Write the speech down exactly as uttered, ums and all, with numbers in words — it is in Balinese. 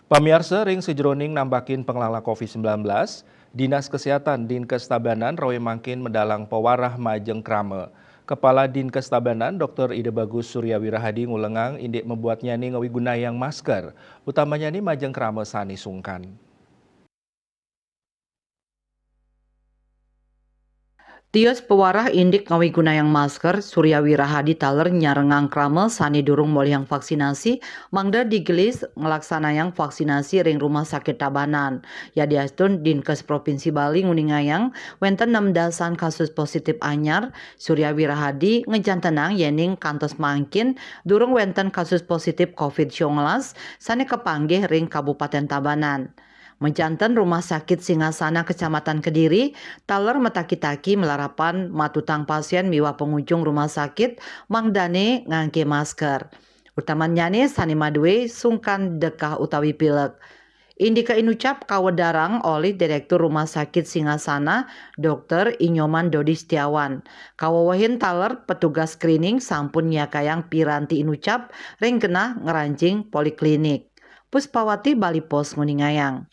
Pamiarsa, ring sajeroning nambakin panglala covid sembilan belas, Dinas Kesehatan Dinkes Tabanan rawai mangkin medalang pawarah majeng krama. Kepala Dinkes Tabanan, Doktor Ida Bagus Surya Wirahadi ngulengang indik mabuatnyane ngawigunayang masker, utamanyane majeng krama sane sungkan. Tios pawarah indik ngawigunayang masker, Surya Wirahadi taler nyarengang krama sane durung molihang vaksinasi, mangda digelis nglaksanayang vaksinasi ring Rumah Sakit Tabanan. Yadiastun Dinkes Provinsi Bali nguningayang wenten nem dasan kasus positif anyar, Surya Wirahadi ngejantenang yening kantos mangkin durung wenten kasus positif covid sembilan belas sane kapanggih ring Kabupaten Tabanan. Majanten Rumah Sakit Singasana Kecamatan Kediri taler mataki-taki malarapan matutang pasien miwah pangunjung rumah sakit mangdane ngangge masker. Utamannyane sane madue sungkan dekah utawi pilek. Indika inucap kawedarang olih Direktur Rumah Sakit Singasana, Dokter Inyoman Dodi Setiawan. Kawewehin taler petugas screening sampun nyakayang piranti inucap ring genah ngranjing poliklinik. Puspawati, Bali Post, nguningayang.